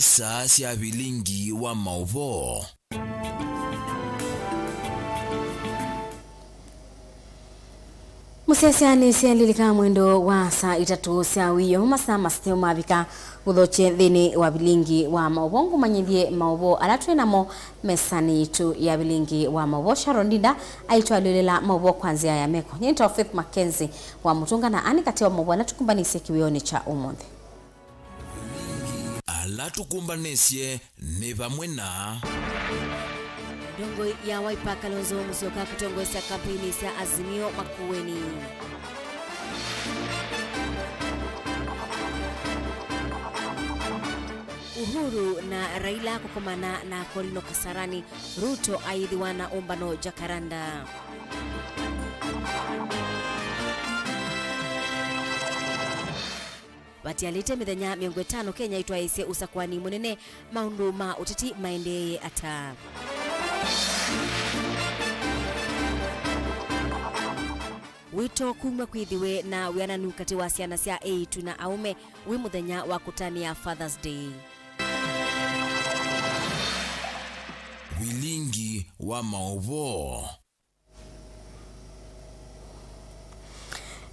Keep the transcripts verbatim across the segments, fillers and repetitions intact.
Saa sya vilingi wa maũvoo. Mũsyaĩĩsya nĩ syalilika mwendo wa saa itatũ sya wĩoo, masaa maseo mavika. Ngũthokye nthĩnĩ wa vilingi wa maũvoo, ngũmanyĩthye maũvoo ala twĩ namo mesanĩ yitũ ya vilingi wa maũvoo. Sharon Ndinda aitwalĩlĩla maũvoo kwa nzĩa ya meko. Nyie nĩtawa Faith Mackenzie wa Mũtũnga, na anĩ katĩ wa maũvoo ala tũkumbanĩsye kĩwĩonĩ kya ũmũnthĩ. Ala tũkũmbanĩsye nĩ vamwe na. Ndongoi ya Wiper Kalonzo Musyoka kũtongoesya kampeni sya Azimio Makueni. Uhuru na Raila kũkomana na Kolino Kasarani, Ruto aĩthĩwa na ũmbano Jakaranda. Vatialĩte mĩthenya mĩongo ĩtano Kenya ĩtwaĩĩsye ũsakũani mũnene, maũndũ ma ũteti maendeeye ata? Wĩto kumw'a kwĩthĩwe na wĩananu katĩ wa syana sya eĩtu na aũme wĩ mũthenya wa kũtanĩa Father's Day. Vilingi wa maũvoo.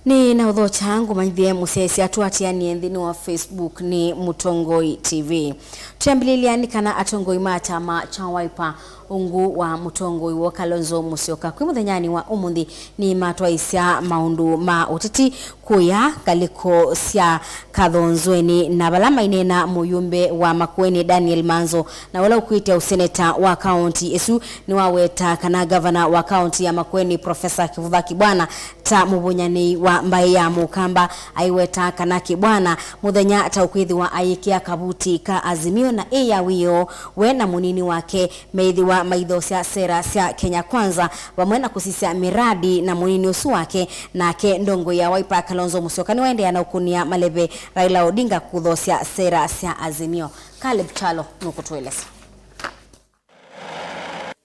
Nĩ na ũthokya ngũmanyĩthye mũsyaĩĩsya tũatĩanĩe nthĩnĩ wa Facebook nĩ Mũtongoi T V. Twĩambĩlĩlya nĩ kana atongoi ma kyama kya Wiper ungu wa mũtongoi woo Kalonzo Musyoka kwĩ mũthenyanĩ wa ũmũnthĩ nĩmatwaĩsya maũndũ ma ũteti kũya ngalĩko sya Kathonzweni, na vala maineena mũyũmbe wa Makueni Daniel Manzo, na ũla ũkwĩtya ũseneta wa kaũnti ĩsu, nĩwaweta kana ngavana wa kaũnti ya Makueni Professor Kivutha Kibwana ta mũvũnyanĩi wa mbaĩ ya Mũkamba. Aiweta kana Kibwana mũthenya ta ũkwĩthĩwa ayĩkĩa kavuti ka Azimio na ĩ ya wĩoo, we na mũnini wake meĩthĩwa maithosya sera sya Kenya Kwanza vamwe na kũsisya miradi na mũnini ũsu wake. Nake ndongoi ya Wiper Kalonzo Musyoka nĩwaendeea na ũkũnĩa maleve Raila Odinga kũthosya sera sya Azimio. Caleb Kyalo nũkũtũelesya.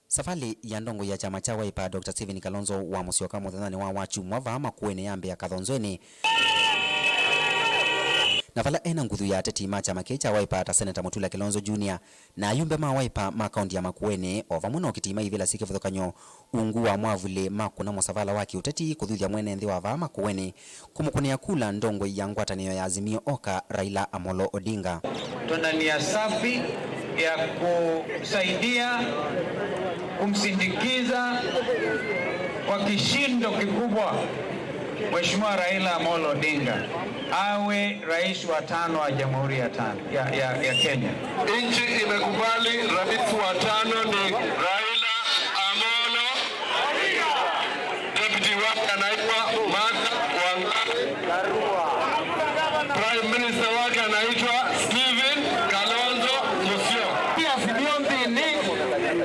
Savalĩ ya ndongoi ya kyama kya Wiper, Doctor Stephen Kalonzo wa Musyoka, mũthenyanĩ wa Wakyumwa vaa Makueni yambĩĩa Kathonzweni, na vala ena nguthu ya ateti ma kyama kĩĩ kya Wiper ta Seneta Mutula Kilonzo Junior na ayumbe ma Wiper ma kaunti ya Makueni, o vamwe na ũkiti maivĩlasya kĩvathũkany'o ungu wa mwavulĩ makũna mũsavala wa kĩũteti kũthuthya mwene nthĩ wa vaa Makueni kũmũkũnĩa kula ndongoi ya ngwatanĩo ya Azimio Oka, Raila Amolo Odinga. Tuna nia safi ya kusaidia kumsindikiza kwa kishindo kikubwa Mheshimiwa Raila Amolo Odinga awe rais wa tano wa Jamhuri ya tano ya, ya, ya Kenya. Nchi imekubali rais wa tano ni Raila Amolo. Deputy wake anaitwa Martha Wangari. Prime Minister wake anaitwa Stephen Kalonzo Musyoka. Pia Azimio nthini,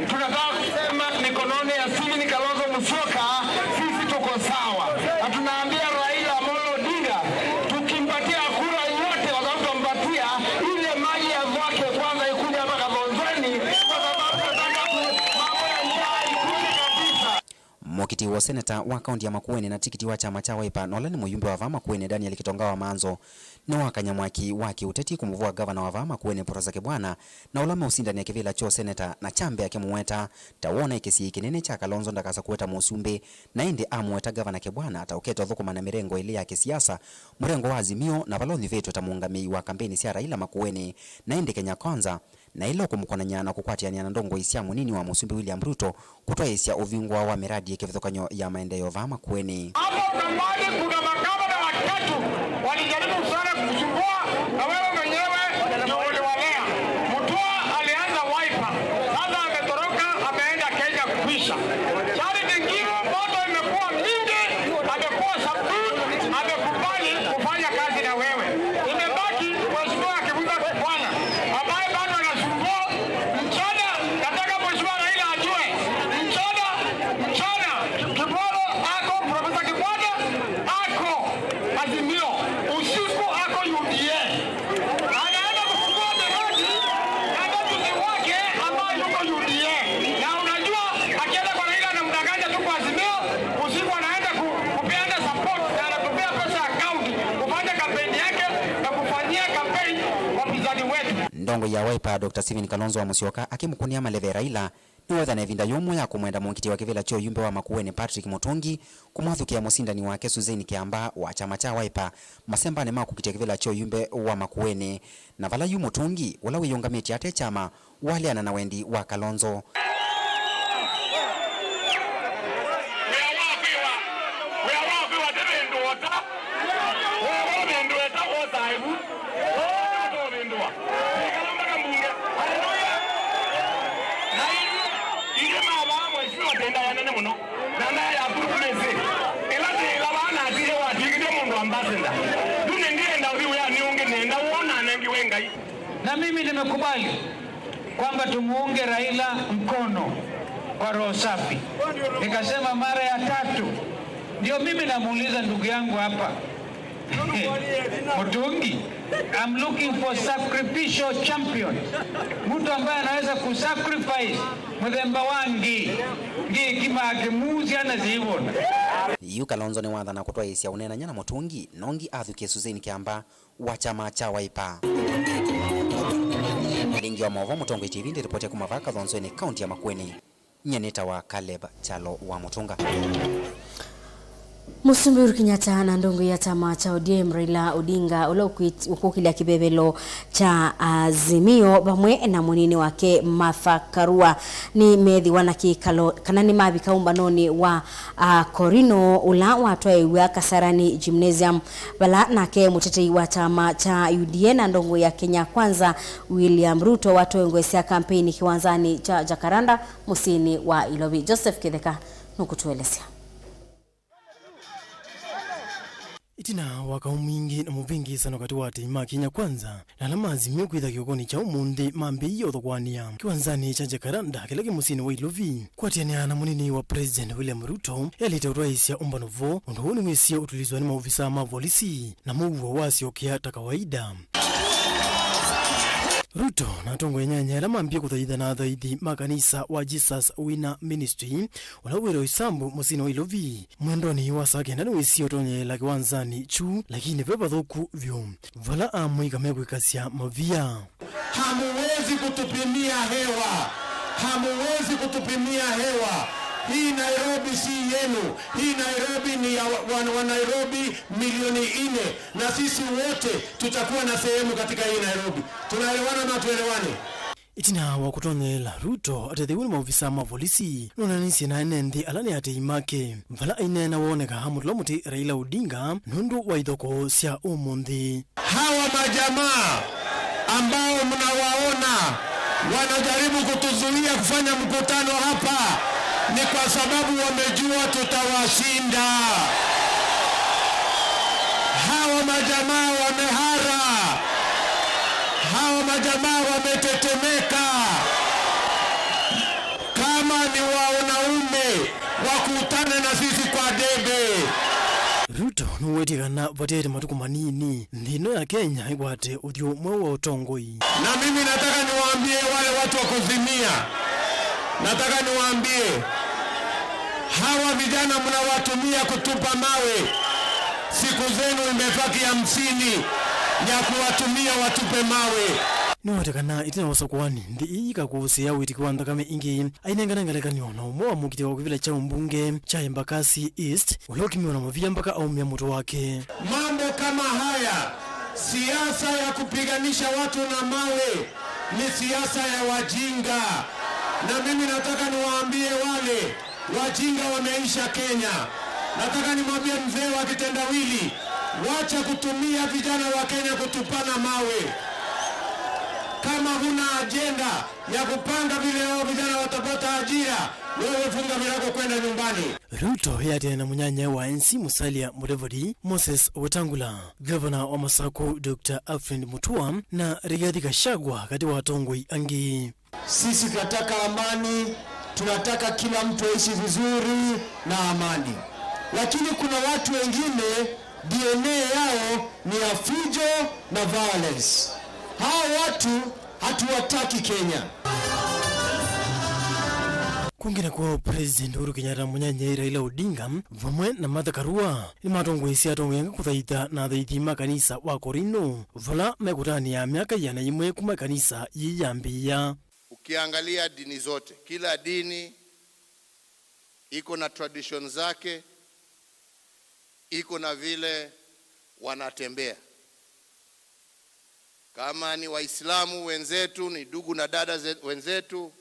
tunataka kusema mikononi ya Stephen Kalonzo Musyoka, sisi tuko sawa. Na tunaambia Raila Amolo Odinga, tukimpatia kura yote watakayompatia, ile maji ya kwake kwanza ikuje hapa Kathonzweni, kwa sababu tunataka ku-, mambo ya njaa ikuje kabisa. Mũkiti wa seneta wa kaunti ya Makueni na tikiti wa kyama kya Wiper, na ũla nĩ mũyumbe wa vaa Makueni, Daniel Kitonga wa Manzo, nĩwakany'a mwaki wa kĩũteti kũmũvũa ngavana wa vaa Makueni, Professor Kibwana, na ũla meũsindania kĩvĩla kya ũseneta na kya mbee akĩmũweta ta wona kĩsiĩĩ kĩnene kya Kalonzo ndakasa kũweta mũsumbĩ, na ĩndĩ amũweta ngavana Kibwana ta ũkete ũthũkũma na mĩrengo ĩlĩ ya kĩsiasa, mũrengo wa Azimio, na vala ũnyuvĩtwe ta mũũngamĩi wa kambeini sya Raila Makueni, na ĩndĩ Kenya Kwanza, na ĩla ũkũmũkonany'a na kũkwatĩanĩa na ndongoi sya mũnini wa mũsumbĩ William Ruto kũtwaĩĩsya ũvingũa wa mĩradi ya kĩvathũkany'o ya maendeeo vaa Makueni. Hapo Ukambani kuna magavana watatu walijaribu sana kukusumbua, na wewe mwenyewe ndio uliwalea. Mutua alianza Wiper, sasa ametoroka, ameenda Kenya kukwisha. Charity Ngilu, moto imekuwa mingi, amekuwa subdued, amekubali kufanya kazi na wewe. Imebaki Mheshimiwa Kivutha Kibwana, ambaye bado anasumbua mchana. Nataka Mheshimiwa Raila ajue, mchana, mchana, Kibwana ako, Professor Kibwana ako Azimio, usiku ako U D A. Anaenda kufungua miradi na mbuzi wake ambaye yuko U D A. Na unajua, akienda kwa Raila anamdanganya tu kwa Azimio, usiku anaenda ku-, kupeana support na anatupea pesa ya county kufanya kampeni yake na kufanyia kampeni wapinzani wetu. Ndongoi ya Wiper, Doctor Stephen Kalonzo wa Musyoka, akĩmũkũnĩa maleve Raila nĩwethĩa na ĩvinda yũmũ ya kũmwenda mũkitĩe wa kĩvĩla kya ũyumbe wa Makueni Patrick Mutungi kũmwathũkĩa mũsindani wake Suzanne Kiambaa wa kyama kya Wiper masembanĩ ma kũkitĩa kĩvĩla kya ũyumbe wa Makueni. Na vala yu Mutungi, ũla wĩyũngamĩtye ate kyama, waleana na wendi wa Kalonzo. Wĩa wa kwĩwa, wĩa wa kwĩwa ti vĩndũ ota. Wĩa wa vĩndũ eta wosa ĩvu. Wosa ũvĩndũa. Ĩkala mpaka mbunge. Haleluya. Na inyuĩ, inyuĩ mavaa mheshimiwa tenda wanene mũno. Na naye yakuruka mesi. Ĩla tĩĩla vaa na atĩe watw'ĩkĩte mũndũ ambassador. Yu nĩndienda ũthi wĩanĩ ũngĩ, nĩenda wona anengiwe Ngai. Na mimi nimekubali kwamba tumuunge Raila mkono kwa roho safi. Nikasema mara ya tatu, ndio mimi namuuliza ndugu yangu hapa, Mutungi, I'm looking for sacrificial champion, mtu ambaye anaweza kusacrifice mũthemba wa Ngii, Ngii kĩmaa kĩmuu syana syĩwona. Yu Kalonzo nĩwathana kũtwaĩĩsya ũneenany'a na Mutungi, nongi athũkĩe Suzanne Kiambaa wa kyama kya Wiper. Lingi wa maũvoo, Mũtongoi T V, ndĩripoti ya kuma vaa Kathonzweni, kaunti ya Makueni. Nyie nĩtawa Caleb Kyalo wa Mũtũnga. Mũsumbĩ Uhuru Kenyatta na ndongo ya kyama kya O D M Raila Odinga, ũla ũkwĩt-, ũkũkĩlya kĩvevelo kya Azimio, vamwe na mũnini wake Martha Karua, nĩmeethĩwa na kĩkalo, kana nĩmavika ũmbanonĩ wa a, Korino, ũla watwaĩw'a Kasarani Gymnasium, vala nake mũtetei wa kyama kya U D A na ndongo ya Kenya Kwanza, William Ruto, watongoesya kampeini kĩwanzanĩ kya Jacaranda mũsyĩnĩ wa Ilovi. Joseph Kĩtheka nũkũtũelesya. Ĩtina wa kaũ mwingĩ na mũvĩngĩĩsano katĩ wa atei ma Kenya Kwanza na ala ma Azimio kwĩtha kĩokonĩ kya ũmũnthĩ, mambĩĩie ũthokwanĩa kĩwanzanĩ kya Jacaranda kĩla kĩ mũsyĩnĩ wa Ilovi, kwatĩanĩa na mũnini wa President William Ruto, elĩte ũtwaĩĩsya ũmbano voo. Ũndũ ũũ nĩwĩsie ũtulĩswa nĩ maovisaa ma volisi na mũuo wasyokea ta kawaida. Ruto na atongoi nyanya ala mambie kũthaitha na athaithi ma kanisa wa Jesus Winner Ministry, ũla wĩrĩ Roysambu mũsyĩnĩ wa Ilovi, mwendonĩ wa saa kenda nĩwĩsie ũtonyeela kĩwanzanĩ kyu, lakini ve vathũku vyũ, vala amũika mekwĩkasya mavia. Hamuwezi kutupimia hewa. Hamuwezi kutupimia hewa. Hii Nairobi si yenu. Hii Nairobi ni ya wa, wa, wa Nairobi milioni nne, na sisi wote tutakuwa na sehemu katika hii Nairobi. Tunaelewana ama hatuelewani? Ĩtina wa kũtonyeela, Ruto atetheew'e nĩ maovisaa ma volisi, nũneenisye na ene nthĩ ala nĩ atei make, vala aineena woneka amũtũla mũtĩ Raila Odinga nũndũ wa ithokoo sya ũmũnthĩ. Hawa majamaa ambao mnawaona wanajaribu kutuzuia kufanya mkutano hapa ni kwa sababu wamejua tutawashinda. Hawa majamaa wamehara. Hawa majamaa wametetemeka. Kama ni wanaume, wakutane na sisi kwa debe. Ruto nũwetie kana vatiaĩte matukũ manini nthĩ ĩno ya Kenya ĩkwate ũthyũ mweũ wa ũtongoi. Na mimi nataka niwaambie wale watu wa kuzimia, nataka niwaambie, hawa vijana mnawatumia kutupa mawe, siku zenu imebaki hamsini ya kuwatumia watupe mawe. Nĩwete kana ĩtina wa ũsakũani, nthĩ ii ĩkakũsĩĩa wĩtĩkĩo wa nthakame ĩngĩ, ainengane ngelekany'o na ũmwe wa mũkitĩwa wa kĩvĩla kya ũmbunge kya Embakasi East, ũla ũkimiwa na mavia mpaka aumĩa mũtwe wake. Mambo kama haya, siasa ya kupiganisha watu na mawe, ni siasa ya wajinga. Na mimi nataka niwaambie wale wajinga wameisha Kenya. Nataka nimwambie mzee wa kitendawili, wacha kutumia vijana wa Kenya kutupana mawe. Kama huna ajenda ya kupanga vile hao vijana watapata ajira, wewe funga virago kwenda nyumbani. Ruto eatĩana na mũnyanyae wa N C Musalia Mudavadi, Moses Wetangula, ngavana wa Masakũ, Doctor Alfred Mutua, na Rigathi Gachagua, katĩ wa atongoi angĩ. Sisi tunataka amani, tunataka kila mtu aishi vizuri na amani. Lakini kuna watu wengine D N A yao ni ya fujo na violence. Hao watu hatuwataki Kenya. Kũngĩ nakw'o, President Uhuru Kenyatta mũnyanyae Raila Odinga vamwe na Martha Karua nĩmatongoesye atongoi angĩ kũthaitha na athaithi ma kanisa wa Korino, vala mekũtanĩa myaka ĩana yĩmwe kuma kanisa yĩyambĩĩa. Ukiangalia dini zote, kila dini iko na tradition zake, iko na vile wanatembea. Kama ni Waislamu wenzetu, ni ndugu na dada ze-, wenzetu,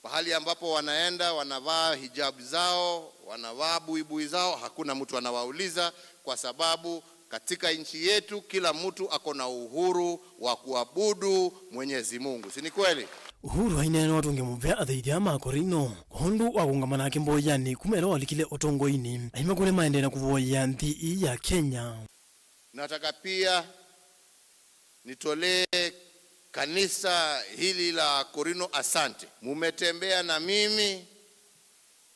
pahali ambapo wanaenda, wanavaa hijab zao, wanavaa buibui zao, hakuna mtu anawauliza, kwa sababu katika nchi yetu kila mtu ako na uhuru wa kuabudu Mwenyezi Mungu. Si ni kweli? Uhuru aineena na atongoi mũvea athaithi aa ma Korino kwondũ wa kũũngama nake mboyanĩ kuma ĩla walikile ũtongoinĩ, aimakũlya maendee na kũvoyea nthĩ ii ya Kenya. Nataka pia nitolee kanisa hili la Korino asante. Mumetembea na mimi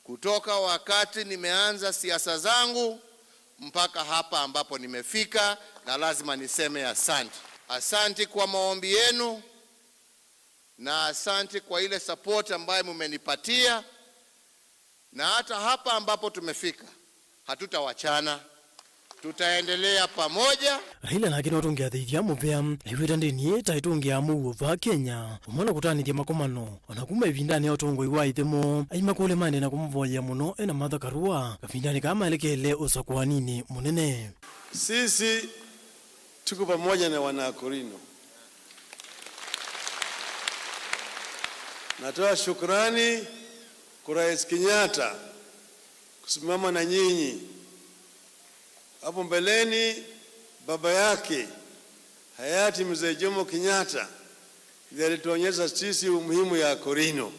kutoka wakati nimeanza siasa zangu mpaka hapa ambapo nimefika, na lazima niseme asante. Asante kwa maombi yenu, na asante kwa ile support ambayo mumenipatia, na hata hapa ambapo tumefika, hatutawachana. Tutaendelea pamoja. Raila nake nĩwatũngĩa athaithi aa mũvea, aiw'ĩte ndĩni ĩĩ ta ĩtũngĩaa mũuo vaa Kenya, vamwe na kũtanĩthya makomano, o na kuma ĩvindanĩ ya ũtongoi wa ĩthe moo, aimakũlya maendee na kũmũvoyea mũno e na Martha Karua kavindanĩ kaa maelekeele ũsakũaninĩ mũnene. Sisi tuko pamoja na Wanakorino. Natoa shukrani kwa Rais Kenyatta kusimama na nyinyi. Hapo mbeleni, baba yake, hayati Mzee Jomo Kenyatta, ndiye alituonyesha sisi umuhimu ya Korino.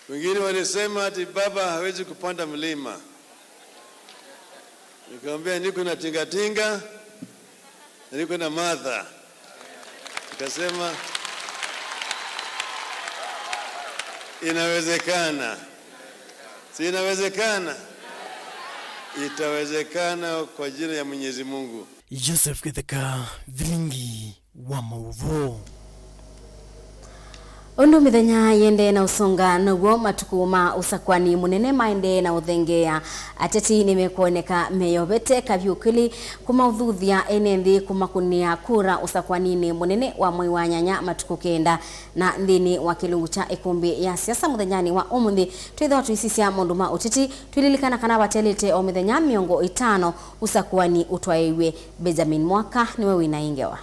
Wengine walisema ati baba hawezi kupanda mlima. Nikamwambia, "Niko na tingatinga, na niko na Martha." Nikasema, "Inawezekana." Si inawezekana? Itawezekana kwa jina ya Mwenyezi Mungu. Joseph Kitheka, Vilingi wa Maũvoo. Ũndũ mĩthenya yĩendee na ũsonga, now'o matukũ ma ũsakũani mũnene maendee na ũthengeea. Ateti nĩmekwoneka meyovete kavyũkĩli kũmaũthuthya ene nthĩ kũmakũnĩa kura ũsakũaninĩ mũnene wa mwei wa nyanya matukũ kenda. Na nthĩnĩ wa kĩlungu kya ĩkũmbĩ ya siasa mũthenyanĩ wa ũmũnthĩ, twĩthĩwa tũisisya maũndũ ma ũteti, twĩlilikana kana vatelĩte o mĩthenya mĩongo ĩtano ũsakũani ũtwaĩw'e. Benjamin Mwaka nĩwe wĩna ĩ ngewa.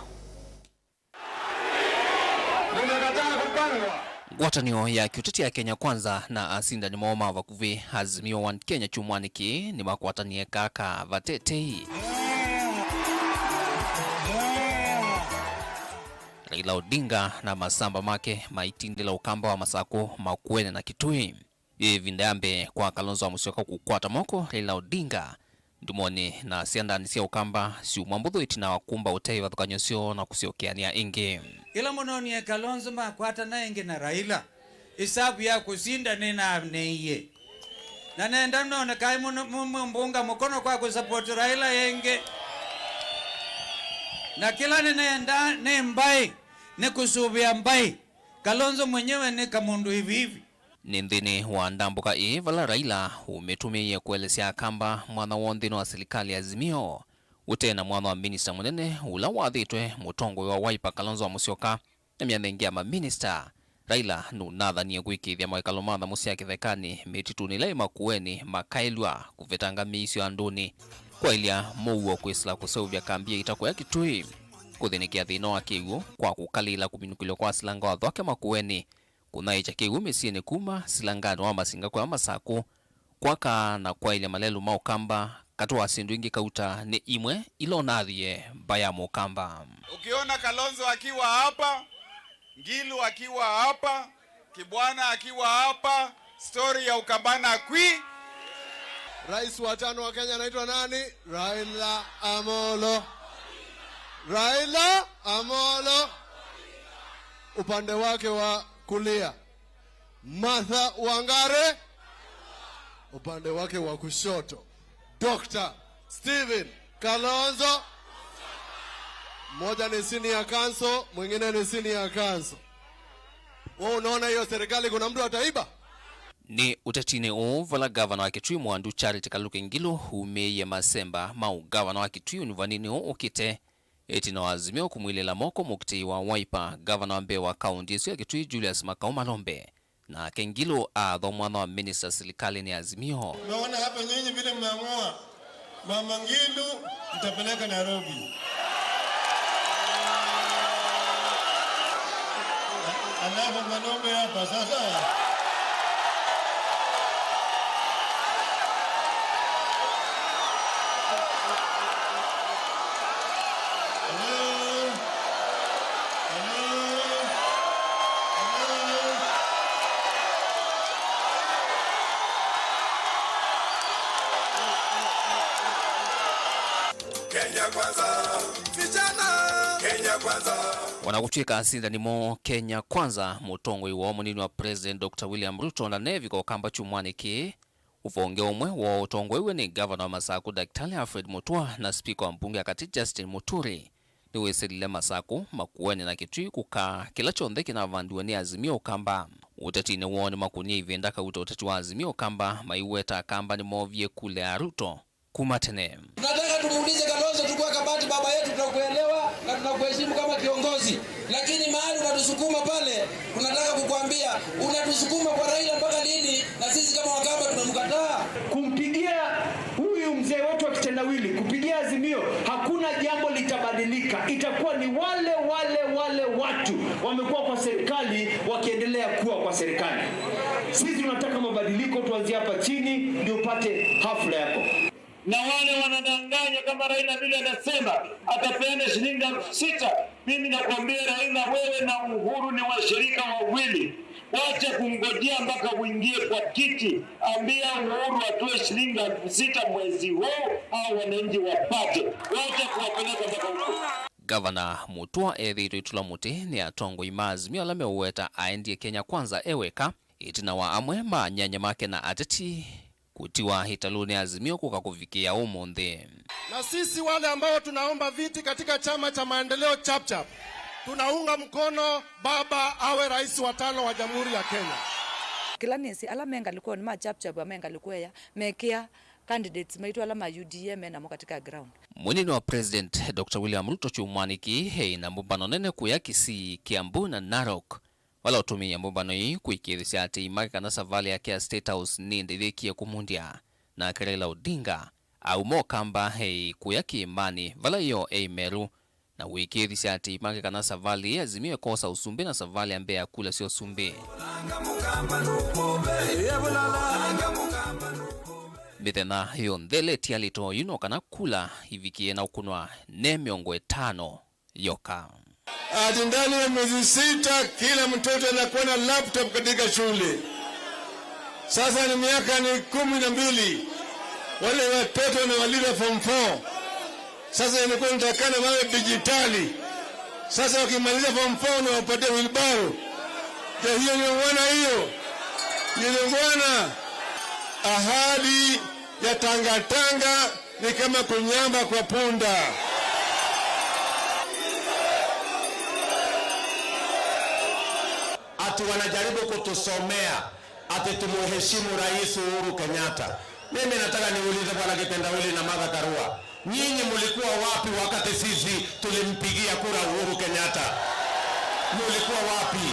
Ngwatanĩo ya kĩũteti ya Kenya Kwanza na asindani moo ma vakuvĩ Azimio One Kenya kyumwanĩ kĩĩ nĩmakwatanĩe kaka vatetei. Raila Odinga na masamba make maitindĩla ũkamba wa Masakũ, Makueni na Kitui. Yĩ ĩvinda ya mbee kwa Kalonzo wa Musyoka kũkwata moko Raila Odinga ndumonĩ na syandanĩ sya ũkamba syumwa mbũthũ ĩtina wa kumba ũtee ivathũkany'o syoo na kũsyokeanĩa ĩngĩ. Ĩla mũnonie Kalonzo makwatana ĩngĩ na Raila, ĩsavu ya kũsinda nĩnaneie. Na nenda none kaĩ mũno-, mũ-, mũmbunga mũkono kwa kũsapoti Raila ĩngĩ. Na kĩla nĩnenda nĩ mbaĩ, nĩ kũsũvĩa mbaĩ. Kalonzo mwenyewe nĩ kamũndũ hivi hivi. Nĩ nthĩnĩ wa ndambũka ĩĩ vala Raila ũmĩtũmĩie kũelesya Akamba mwanya woo nthĩnĩ wa silikalĩ ya Azimio, ũtee na mwanya wa minista mũnene ũla wathĩtwe mũtongoi wa Wiper Kalonzo wa Musyoka na myanya ĩngĩ ya maminista. Raila nũnathanie kwĩkĩĩthya mawĩkalo ma nyamũ sya kĩthekanĩ mĩtitũnĩ ila yĩ Makueni makaĩlw'a kũvetanga mĩisyo andũnĩ, kwaĩlya mũuo kwĩsĩla kũseũvya kambi ya ita kũya Kitui, kũthĩnĩkĩa thĩna wa kĩw'ũ kwa kũkalĩla kũminũkĩlw'a kwa silanga wa Thwake Makueni, kũnyaĩĩkya kĩw'ũ mĩsyĩnĩ kuma silanganĩ wa Masinga kũya Masakũ, kwaka na kwaĩlya malelũ ma Ũkamba, katĩ wa syĩndũ ingĩ kauta nĩ imwe ila ũnathie mbaĩ ya Mũkamba. Ukiona Kalonzo akiwa hapa, Ngilu akiwa hapa, Kibwana akiwa hapa, story ya Ukambana kwi. Rais wa tano wa Kenya anaitwa nani? Raila Amolo. Raila Amolo. Upande wake wa kulia, Martha Wangari. Upande wake wa kushoto, Doctor Stephen Kalonzo. Mmoja ni senior counsel, mwingine ni senior counsel. Wewe unaona hiyo serikali kuna mtu ataiba? Nĩ ũtetinĩ ũũ vala ngavana wa Kitui Mwandu Charity Kaluki Ngilu umĩĩie masemba ma ũngavana wa Kitui ũnyuvanĩnĩ ũũ ũkĩte, ĩtina wa Azimio kũmwilĩla moko mũkitĩi wa Wiper, ngavana wa mbee wa kaunti ĩsu ya Kitui Julius Makau Malombe. Nake Ngilu aathwa mwanya wa minista silikalĩnĩ ya Azimio. Umeona hapa nyinyi vile mmeamua. Mama Ngilu, nitapeleka Nairobi. Alafu Malombe hapa, sawa sawa? Hello? Hello? Hello? Kenya Kwanza, vijana, Kenya Kwanza. Ona kũtw'ĩka asindani moo Kenya Kwanza, mũtongoi woo mũnini wa President Doctor William Ruto ndanevika Ũkamba kyumwanĩ kĩĩ, ũvonge ũmwe woo ũtongoew'e nĩ ngavana wa Masaku Daktari Alfred Mutua na spika wa mbunge ya katĩ Justin Muturi nĩwĩsĩlile Masaku, Makueni na Kitui kũkaa kĩla kyonthe kĩnavandiwe nĩ Azimio Ũkamba. Ũtetinĩ woo nĩmakũnie ĩvinda kauta ũteti wa Azimio Ũkamba, maiweta Akamba nĩmovie kula ya Ruto kuma tene. Tunataka tumuulize Kalonzo, chukua kabati, baba yetu, tunakuelewa na tunakuheshimu kama kiongozi, lakini mahali unatusukuma pale, tunataka kukuambia, unatusukuma kwa Raila mpaka lini? Na sisi kama Wakamba tunamkataa. Kumpigia huyu mzee wetu wa kitendawili, kupigia Azimio, hakuna jambo litabadilika. Itakuwa ni wale, wale, wale watu wamekuwa kwa serikali wakiendelea kuwa kwa serikali. Sisi tunataka mabadiliko, tuanzie hapa chini ndio upate hafla yako. Na wale wanadanganya kama Raila vile anasema atapeana shilingi elfu sita, mimi nakwambia Raila, wewe na Uhuru ni washirika wawili. Wacha kungojea mpaka uingie kwa kiti. Ambia Uhuru atoe shilingi elfu sita mwezi huu, au wananchi wapate. Wacha kuwapeleka mpaka huko. Gavana Mutua ethĩĩtwe itula mũtĩ nĩ atongoi ma Azimio ala meũweta aendie Kenya Kwanza e weka, ĩtina wa amwe ma anyanya make na ateti kũtiwa ĩtalũnĩ ya Azimio kũka kũvikĩĩa ũmũnthĩ. Na sisi wale ambao tunaomba viti katika chama cha maendeleo Chapchap, tunaunga mkono baba awe rais wa tano wa Jamhuri ya Kenya. Kĩla nĩsĩ, ala me ngalĩkonĩ ma Chapchap, me ngalĩko ĩya, mekĩa candidates maitũ ala ma U D A me namo katika ground. Mũnini wa President Doctor William Ruto kyumwanĩ kĩĩ eĩ na mbũmbano nene kũya Kisii, Kiambu na Narok, vala ũtũmĩie mbũmbano ii kũĩkĩĩthĩsya aatĩĩi make kana savalĩ yake ya State House nĩndĩthĩkie kũmundya. Nake Raila Odinga auma Ũkamba eĩ kũya kĩĩmanĩ vala ĩyoo eĩ Meru, na ũĩkĩĩthĩsya aatĩĩi make kana savalĩ ĩĩ Azimio ĩkosa ũsumbĩ na savalĩ ya mbee ya kula sya ũsumbĩ. Mĩthenya yonthe ĩla ĩtialĩte oyu no kana kula ivikĩe na ũkũnwa ne mĩongo ĩtano yoka. Ati ndani ya miezi sita kila mtoto anakuwa na laptop katika shule. Sasa ni miaka ni kumi na mbili. Wale watoto wanamaliza form four. Sasa inakuwa inatakana wawe dijitali. Sasa wakimaliza form four ni wapatie wheelbarrow. Je, hiyo ni ungwana hiyo? Ni ungwana? Ahadi ya tangatanga ni kama kunyamba kwa punda. Ati wanajaribu kutusomea ati tumuheshimu Rais Uhuru Kenyatta. Mimi nataka niulize Bwana Kitendawili na Martha Karua, nyinyi mulikuwa wapi wakati sisi tulimpigia kura Uhuru Kenyatta? Mulikuwa wapi?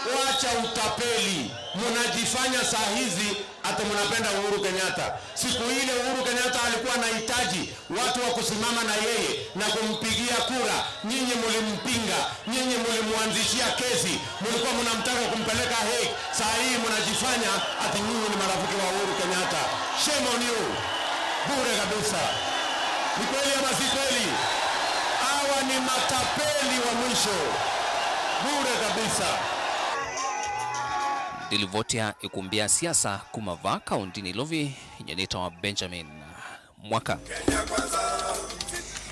Wacha utapeli. Munajifanya saa hizi ati munapenda Uhuru Kenyatta. Siku ile Uhuru Kenyatta alikuwa anahitaji watu wa kusimama na yeye na kumpigia kura, nyinyi mulimpinga, nyinyi mulimwanzishia kesi, mulikuwa munamtaka kumpeleka Hague. Saa hii munajifanya ati nyinyi ni marafiki wa Uhuru Kenyatta. Shame on you. Bure kabisa. Ni kweli ama si kweli? Hawa ni matapeli wa mwisho. Bure kabisa. Ndilivoti ya ĩkumbi ya siasa kuma vaa kaunti Nairobi, nyie nĩtawa Benjamin Mwaka.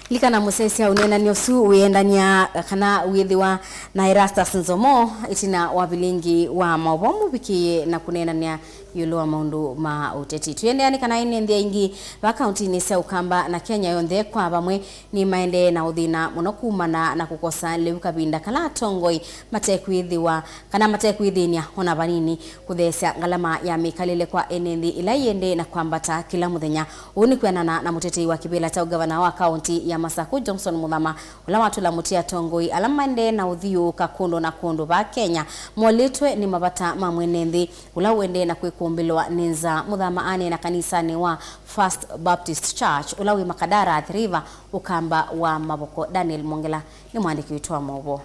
Likana mũsyaĩĩsya ũneenany'a ũsu wĩendany'a kana wĩthĩwa na Erastus Nzomo ĩtina wa vilingi wa maũvoo mũvikĩĩe na kũneenany'a Ĩũlũ wa maũndũ ma ũteti, twĩendeea nĩ kana ene nthĩ aingĩ va kauntinĩ sya Ũkamba na Kenya yonthe kwa vamwe nĩmaendee na ũthĩna mũno kumana na kũkosa lĩu kavinda kala atongoi matekwĩthĩwa kana matekwĩthĩny'a ona vanini kũtheesya ngalama ya mĩkalĩle kwa ene nthĩ ĩla ĩendee na kwambata kĩla mũthenya. Ũu nĩ kwĩanana na mũtetei wa kĩvĩla kya ũngavana wa kaunti ya Masaku, Johnson Muthama, ũla watũla mũtĩ atongoi ala maendee na ũthiũũka kũndũ na kũndũ va Kenya molĩtwe nĩ mavata ma mwene nthĩ, ũla ũendee na kwĩkũmbĩlwa nĩ nzaa. Muthama aneena kanisanĩ wa First Baptist Church ũla wĩ Makadara, Athi River, Ũkamba wa Mavoko. Daniel Mwongela nĩ mwandĩki witũ wa maũvoo.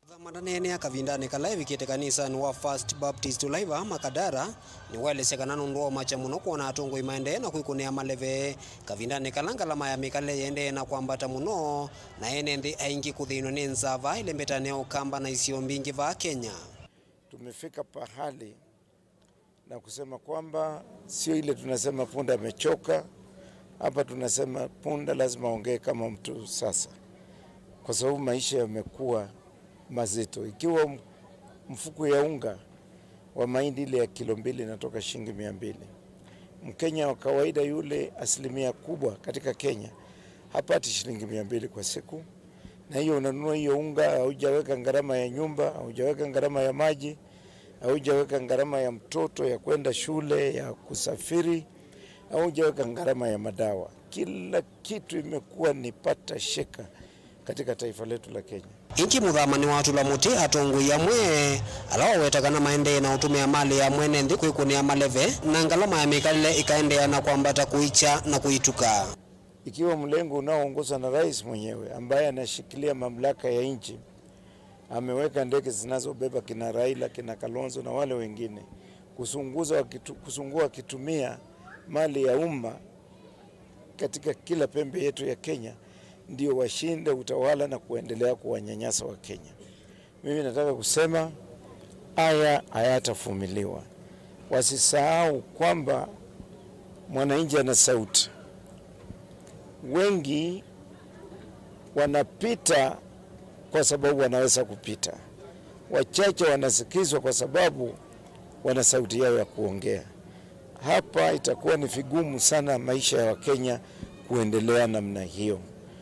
Muthama ndaneenea kavindanĩ kala evikĩte kanisanĩ wa First Baptist ũla wĩ vaa Makadara, nĩwaelesya kana nũndũ wa ũmakya mũno kwona atongoi maendee na kwĩkũnĩa maleve kavindanĩ kala ngalama ya mĩkalĩle yĩendee na kwambata mũno, na ene nthĩ aingĩ kũthĩnw'a nĩ nzaa vaa ĩlembetanĩ ya Ũkamba na isio mbingĩ vaa Kenya. Tumefika pahali na kusema kwamba sio ile tunasema punda amechoka, hapa tunasema punda lazima aongee kama mtu sasa, kwa sababu maisha yamekuwa mazito. Ikiwa m-, mfuko ya unga wa mahindi ile ya kilo mbili inatoka shilingi mia mbili, Mkenya wa kawaida yule, asilimia kubwa katika Kenya, hapati shilingi mia mbili kwa siku. Na hiyo unanunua hiyo unga, haujaweka gharama ya nyumba, haujaweka gharama ya maji, haujaweka gharama ya mtoto ya kwenda shule, ya kusafiri, haujaweka gharama ya madawa. Kila kitu imekuwa ni pata shika katika taifa letu la Kenya. Ĩngĩ Muthama nĩwatũla mũtĩ atongoi amwe ala waweta kana maendee na ũtũmĩa malĩ ya mwene nthĩ kwĩkũnĩa maleve, na ngalama ya mĩkalĩle ĩkaendeea na kwambata kũikya na kũituka. Ikiwa mlengo unaoongozwa na rais mwenyewe ambaye anashikilia mamlaka ya nchi ameweka ndege zinazobeba kina Raila, kina Kalonzo na wale wengine kusunguza wakitu-, kuzunguka wakitumia mali ya umma katika kila pembe yetu ya Kenya, ndio washinde utawala na kuendelea kuwanyanyasa wa Kenya. Mimi nataka kusema haya hayatavumiliwa. Wasisahau kwamba mwananchi ana sauti. Wengi wanapita kwa sababu wanaweza kupita. Wachache wanasikizwa kwa sababu wana sauti yao ya kuongea. Hapa itakuwa ni vigumu sana maisha ya Wakenya kuendelea namna hiyo.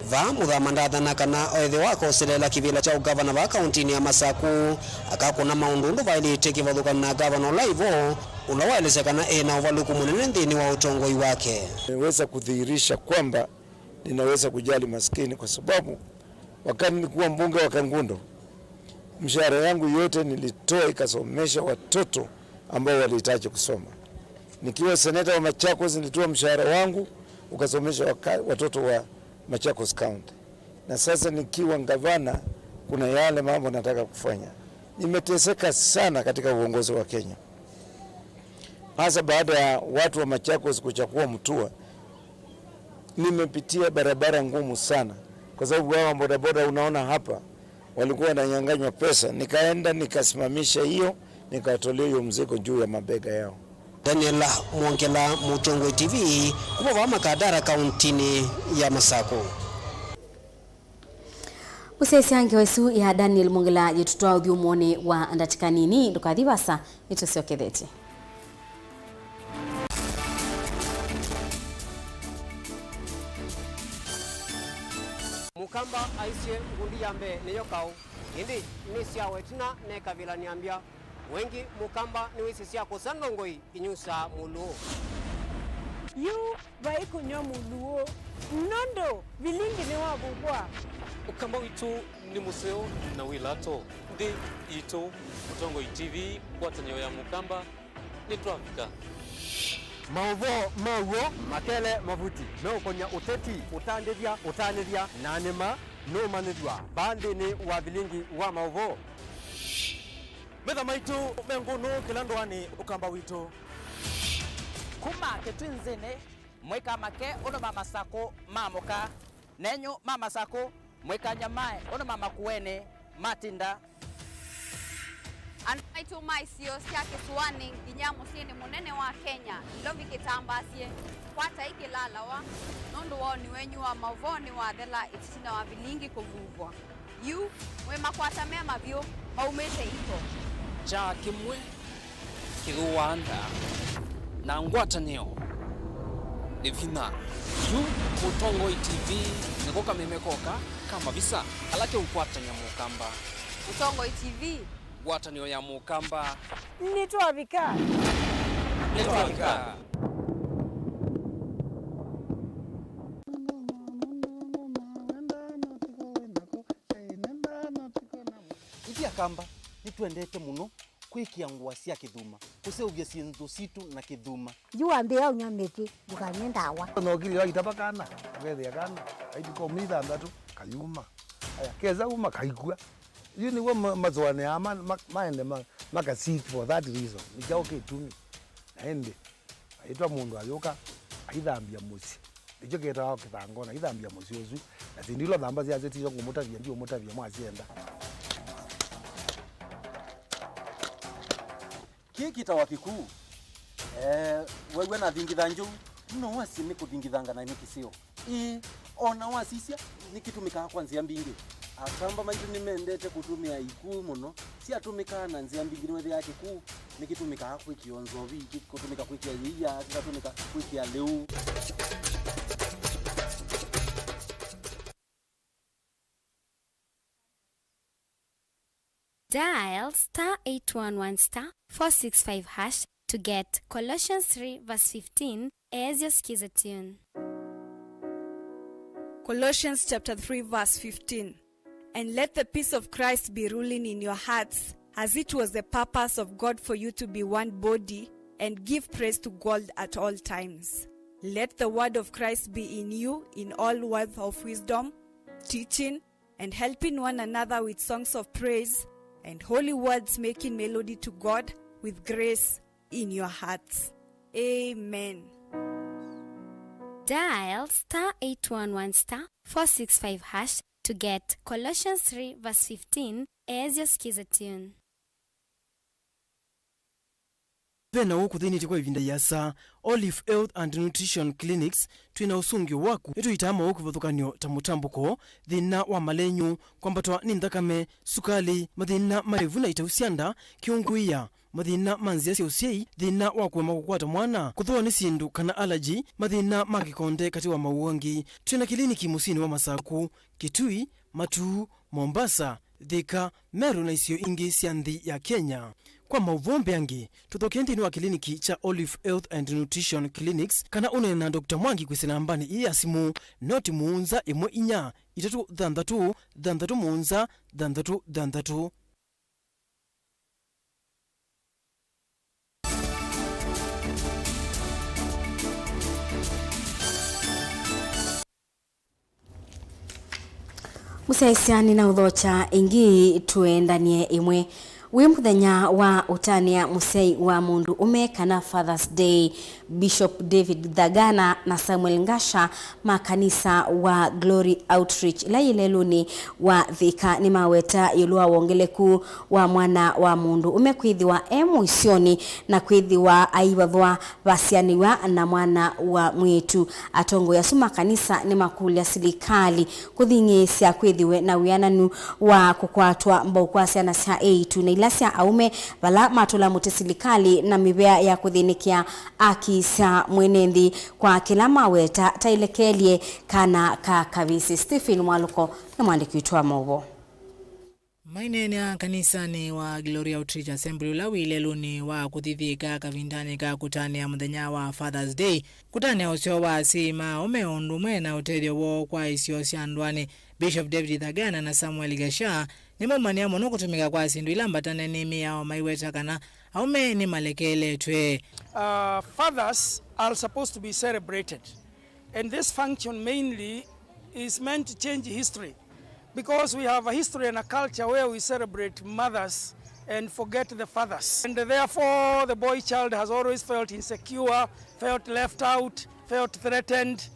Vaa Muthama ndathana kana ethĩwa akoselela kĩvĩla kya ũgavana vaa kauntinĩ ya Masaku, akakũna maũndũ ũndũ vaĩlĩte kĩvathũkany'o na gavana ũla wĩ vo, ũla waelesya kana e na ũvalũku mũnene nthĩnĩ wa ũtongoi wake. Nimeweza kudhihirisha kwamba ninaweza kujali maskini kwa sababu wakati nilikuwa mbunge wa Kangundo, mshahara yangu yote nilitoa ikasomesha watoto ambao walihitaji kusoma. Nikiwa seneta wa Machakos, nilitoa mshahara wangu ukasomesha waka-, watoto wa Machakos County. Na sasa nikiwa gavana, kuna yale mambo nataka kufanya. Nimeteseka sana katika uongozi wa Kenya, hasa baada ya watu wa Machakos kuchagua Mutua. Nimepitia barabara ngumu sana, kwa sababu hawa bodaboda unaona hapa walikuwa wananyang'anywa pesa. Nikaenda nikasimamisha hiyo, nikawatolea hiyo mzigo juu ya mabega yao. Daniel Mwongela, Mũtongoi T V, kuma vaa Makadara, kauntinĩ ya Masaku. Ũsyaĩsya ngewa ĩsu ya Daniel Mwongela yĩtũtwaa ũthyũmũonĩ wa ndatĩka nini. Ndũkathi vasa, nĩtũsyokethetye. Mũkamba aisye, ngundi ya mbee nĩyo kaũ, ĩndĩ nĩsyawa ĩtina ne kavĩla nĩambya. Wengĩ Mũkamba nĩwĩsĩ sya kũsa ndongoi inyusaa mũlũũ. Yu vai kũnyw'a mũlũũ, nũndũ vilingi nĩwavuvwa. Ũkamba witũ nĩ mũseo na wĩ lato. Nthĩ yitũ, Mũtongoi T V, ngwatanĩo ya Mũkamba, nĩtwavika. Maũvoo ma w'o makele mavuti meũkony'a ũteti, ũtandĩthya, ũtanĩthya, na nĩma nũũmanyĩthw'a vaa nthĩnĩ wa vilingi wa maũvoo. Metha maitũ me ngũnũ kĩla ndũanĩ Ũkamba witũ. Kuma Kĩtwinzĩnĩ, mũikamake ũndũ ma Masakũ ma mũka, nenyu ma Masakũ, mũikanyamae ũndũ ma Makuenĩ matinda. Andũ maitũ ma isio sya kĩsũanĩ nginya mũsyĩnĩ mũnene wa Kenya, Nairobi kĩtambaasye, kwatai kĩlalawa, nũndũ waoni wenyu wa maũvoo nĩwathela ĩtina wa vilingi kũvuvwa. Yu, mwĩ makwata me mavyũ maumĩte iko. Kyaa kĩmwe, Kĩthũaa nda na ngwatanĩo nĩ vinya. Yu Mũtongoi T V nĩko kameme koka ka mavisa ala keũkwatany'a Mũkamba. Mũtongoi T V. Ngwatanĩo ya Mũkamba. Nĩtwavika. Nĩtwavika. Ithyĩ Akamba nĩtwendete mũno kwĩkĩa ngũa sya kĩthuma, kũseũvya syĩndũ sitũ na kĩthuma. Yu wambĩĩa ũnyw'a mĩtĩ, ndũkanywe ndawa. Nokilĩ waitava kana, ũkethĩa kana, kaitũ ka myei thanthatũ, kayuma. Aya, kesa uma, kaikw'a. Yu nĩw'o ma-, masũanĩaa ma-, ma-, maende ma-, maka seek for that reason. Nĩ kyaũ kĩtumi? Na ĩndĩ, aitwa mũndũ ayũka, aithambya mũsyĩ. Nĩkyo kĩtawa kĩthangona, ithambya mũsyĩ ũsu. Na syĩndũ ila ũthamba syasyo tisyo ngũmũtavya, ndiũmũtavya mwasyenda. Kĩĩ kĩtawa kĩkuu. Eh, wew'a nathingitha njũu, no wasye nĩ kũthingithanga na nĩ kĩseo. Ĩĩ, o na wasisya, nĩ kĩtũmĩkaa kwa nzĩa mbingĩ. Akamba maitũ nĩmendete kũtũmĩa ikuu mũno. Syatũmĩkaa na nzĩa mbingĩ, nĩwethĩaa kĩkuu nĩkĩtũmĩkaa kwĩkĩa nzovi, kĩkũtũmĩka kwĩkĩa yĩia, kĩkatũmĩka kwĩkĩa lĩu. Dial star eight one one star four six five hash to get Colossians three verse fifteen as your skiza tune. Colossians chapter three verse fifteen. And let the peace of Christ be ruling in your hearts, as it was the purpose of God for you to be one body, and give praise to God at all times. Let the word of Christ be in you in all words of wisdom, teaching, and helping one another with songs of praise and holy words, making melody to God with grace in your hearts. Amen. Dial star eight one one star four six five hash to get Colossians three verse fifteen as your skiza tune. Ve na ũũ kũthĩnĩtye kwa ĩvinda ĩasa. Olive Health and Nutrition Clinics, twĩ na ũsũngĩo waku. Nĩtũitaa maũũ kĩvathũkany'o ta mũtambũko, thĩna wa malenyũ, kwambatwa nĩ nthakame, sukalĩ, mathĩna ma ĩvu na itau sya nda, kĩũngũĩa, mathĩna ma nzĩa sya ũsyai, thĩna wa kũema kũkwata mwana, kũthũwa nĩ syĩndũ kana allergy, mathĩna ma kĩkonde katĩ wa maũũ angĩ. Twĩ na kĩliniki mũsyĩnĩ wa Masaku, Kitui, Matuu, Mombasa, Thika, Meru na isio ingĩ sya nthĩ ya Kenya. Kwa maũvoo mbeange, tũthokee nthĩnĩ wa kĩliniki kya Olive Health and Nutrition Clinics kana ũneene na Doctor Mwangi kwĩsĩla nambanĩ ĩĩ ya simũ, noti mũonza ĩmwe inya itatũ thanthatũ thanthatũ mũonza thanthatũ thanthatũ. Mũsyaĩĩsya nĩnaũthokya ĩngĩ, tũendanie ĩmwe. Wĩ mũthenya wa ũtanĩa mũsyai wa mũndũ ũme kana Father's Day, Bishop David Thagana na Samuel Ngasha ma kanisa wa Glory Outreach ĩla yĩ lelũnĩ wa Thika nĩmaweta ĩũlũ wa wongeleku wa mwana wa mũndũ ũme kwĩthĩwa e mũisyonĩ na kwĩthĩwa aivathwa vasyanĩw'a na mwana wa mwĩĩtu. Atongoi asu ma kanisa nĩmakũlya silikalĩ kũthing'ĩĩsya kwĩthĩwe na wĩananu wa kũkwatwa mbau kwa syana sya eĩtu na ila sya aũme vala matũla mũtĩ silikalĩ na mĩvea ya kũthĩnĩkĩa aki sya mwene nthĩ kwa kĩla maweta ta ĩlekelye kana ka kavĩsĩ. Stephen Mwalũko nĩ mwandĩki witũ wa maũvoo. Maineenea kanisanĩ wa Glory Outreach Assembly ũla wĩ lelũnĩ wa kũthithĩka kavindanĩ ka kũtanĩa mũthenya wa Father's Day, kũtanĩa ũseo wa asyai ma aũme o ũndũ ũmwe na ũtethyo woo kwa isio sya ndũanĩ, Bishop David Thagana na Samuel Ngasha nĩmaumania mũno kũtũmĩka kwa syĩndũ ila mbatane nĩ mĩao, maiweta kana aũme nĩmalekeeletw'e. Uh, fathers are supposed to be celebrated. And this function mainly is meant to change history, because we have a history and a culture where we celebrate mothers and forget the fathers. And therefore, the boy child has always felt insecure, felt left out, felt threatened.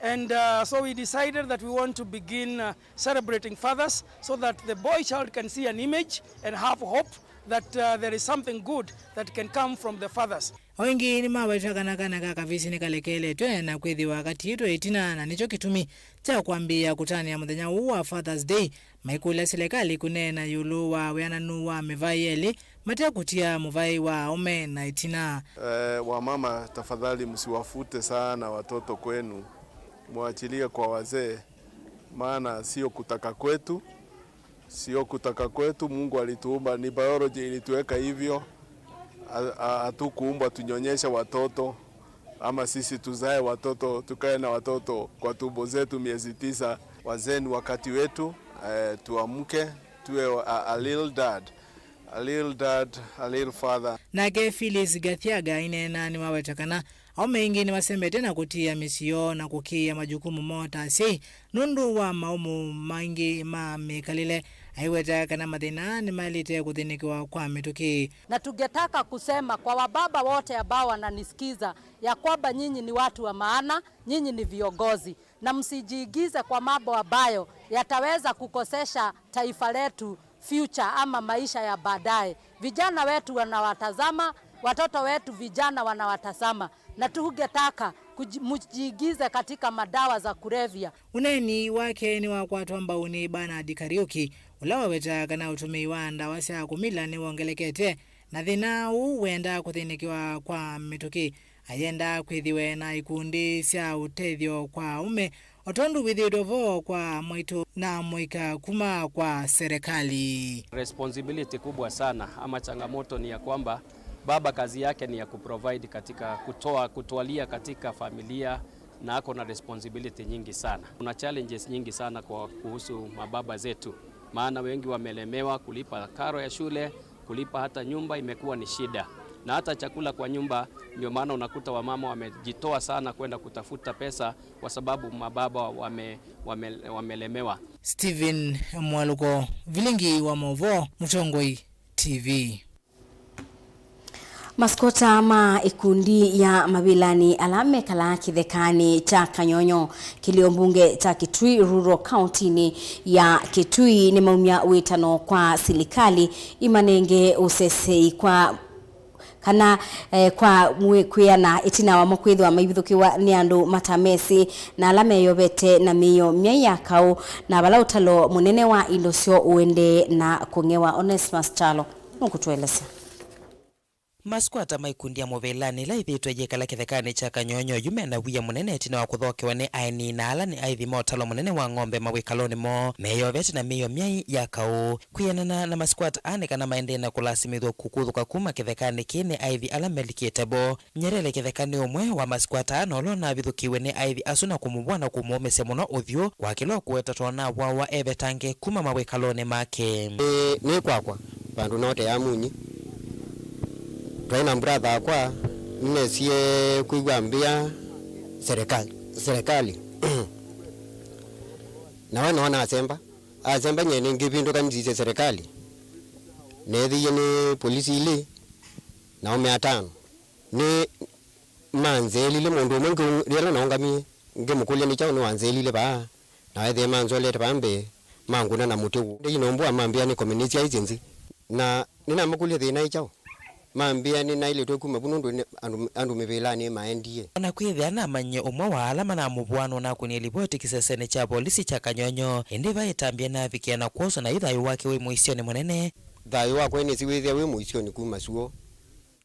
And, uh, so we decided that we want to begin, uh, celebrating fathers so that the boy child can see an image and have hope that, uh, there is something good that can come from the fathers. O ĩngĩ nĩmaweta kana kana ka kavĩsĩ nĩkalekeeletw'e na kwĩthĩwa katiĩtwe ĩtina, na nĩkyo kĩtumi kya kwambĩĩa kũtanĩa mũthenya ũũ wa Father's Day, maikũlya silikalĩ kũneena ĩũlũ wa wĩananu wa mĩvaĩ yelĩ, Mate kũtia mũvaĩ wa aũme na ĩtina. Eh, wamama, tafadhali msiwafute sana watoto kwenu, mwachilie kwa wazee, maana sio kutaka kwetu, sio kutaka kwetu. Mungu alituumba, ni biology ilituweka hivyo. Ha- ha- Hatukuumbwa tunyonyeshe watoto ama sisi tuzae watoto, tukae na watoto kwa tumbo zetu miezi tisa. Wazee ni wakati wetu, eh, tuamke, tuwe a, a little dad, a little dad, a little father. Nake Phyllis Gathiaga aineena nĩwaweta kana aũme aingĩ nĩmasembete na kũtia mĩsyĩ yoo na kũkĩĩa majukumu moo ta asyai nũndũ wa maũmũ maingĩ ma mĩkalĩle. Aiweta kana mathĩna aa nĩmaĩlĩte kũthĩnĩkĩwa kwa mĩtũkĩ. Na tungetaka kusema kwa wababa wote ambao wananisikiza ya kwamba nyinyi ni watu wa maana, nyinyi ni viongozi, na msijiingize kwa mambo ambayo yataweza kukosesha taifa letu future ama maisha ya baadaye. Vijana wetu wanawatazama, watoto wetu vijana wanawatazama, na tungetaka kuji- mjiingize katika madawa za kulevya. Ũneeni wake nĩwakwatwa mbau nĩ Bernard Kariuki, ũla waweta kana ũtũmĩi wa ndawa sya kũmila nĩwongelekete, na thĩna ũũ wendaa kũthĩnĩkĩwa kwa mĩtũkĩ. Ayenda kwĩthĩwe na ikundi sya ũtethyo kwa aũme, o tondũ wĩthĩĩtwe vo kwa mwaitũ na mũika kuma kwa serikali. Responsibility kubwa sana ama changamoto ni ya kwamba baba kazi yake ni ya kuprovide katika kutoa, kutwalia katika familia, na ako na responsibility nyingi sana. Kuna challenges nyingi sana kwa kuhusu mababa zetu, maana wengi wamelemewa kulipa karo ya shule, kulipa hata nyumba imekuwa ni shida, na hata chakula kwa nyumba. Ndio maana unakuta wamama wamejitoa sana kwenda kutafuta pesa kwa sababu mababa wame, wame, wamelemewa. Stephen Mwaluko, Vilingi wa Mauvoo, Mũtongoi T V. Masikota ma ikundi ya mavilani ala mekalaa kĩthekanĩ kya Kanyonyo, kĩlio mbunge kya Kitui Rural County-nĩ ya Kitui nĩmaumya wĩtano kwa silikalĩ imanenge ũsesei kwa kana eh, kwa mwĩ- kwĩana ĩtina wamo kwĩthĩwa maivithũkĩwa nĩ andũ matamesĩ na ala meyovete na mĩio myai ya kaũ, na vala ũtalo mũnene wa indo syoo ũendee na kũng'ewa. Onesmus Kyalo nũkũtũelesya. Maskwata ma ikundi ya mũvĩlanĩ ĩla ĩthĩĩtwe yĩkala kĩthekanĩ kya Kanyonyo yu mena wia mũnene ĩtina wa kũthokewa nĩ aeni na ala nĩ aithi ma ũtalo mũnene wa ng'ombe mawĩkalonĩ moo meyovete na mĩio myai ya kaũ. Kwĩanana na maskwata aa nĩ kana maendee na kũlasimĩthw'a kũkuthũka kuma kĩthekanĩ kĩĩ nĩ aithi ala melikĩte vo. Nyerere kĩtheka nĩ ũmwe wa maskwata aa na ũla ũnavithũkĩiwe nĩ aithi asu na kũmũvũa na kũmũũmĩsya mũno ũthyũ kwa kĩla ũkũweta ta ũnavũawa evetange kuma mawĩkalonĩ make. Ĩĩ, nĩ kwakwa, vandũ nootea munyi. Twaĩ na mbratha akwa, nĩnesie kwĩw'a mbĩa serikali, serikali. Na we noona asemba, asemba nyie nĩngĩvĩndũka nĩsisye serikali. Neethĩie nĩ polisi ilĩ na aũme atano. Nĩ manzeelile mũndũ ũmwe ngĩ- yĩla naũngamie, ngĩmũkũlya nĩ kyaũ nĩwanzeelile vaa, na ethĩe manzolete vaa mbee, mangũna na mũtĩ wũ. Ndĩinombũa mambĩa nĩ communist agency, na nĩnamakũlya thĩna nĩ kyaũ, mambĩa nĩnaĩlĩtwe kuma vu nũndũ nĩ andũ, andũ mĩvĩlanĩ maendie. O na kwĩthĩa namanyie ũmwe wa ala manamũvũa nũnakũnie livoti kĩsesenĩ kya volisi kya Kanyonyo, ĩndĩ vai ĩtambya naavikĩa na kwoswa na yu thayũ wake wĩ mũisyonĩ mũnene. Thayũ wakwa nĩsĩ wĩthĩa wĩ mũisyonĩ kuma syũa.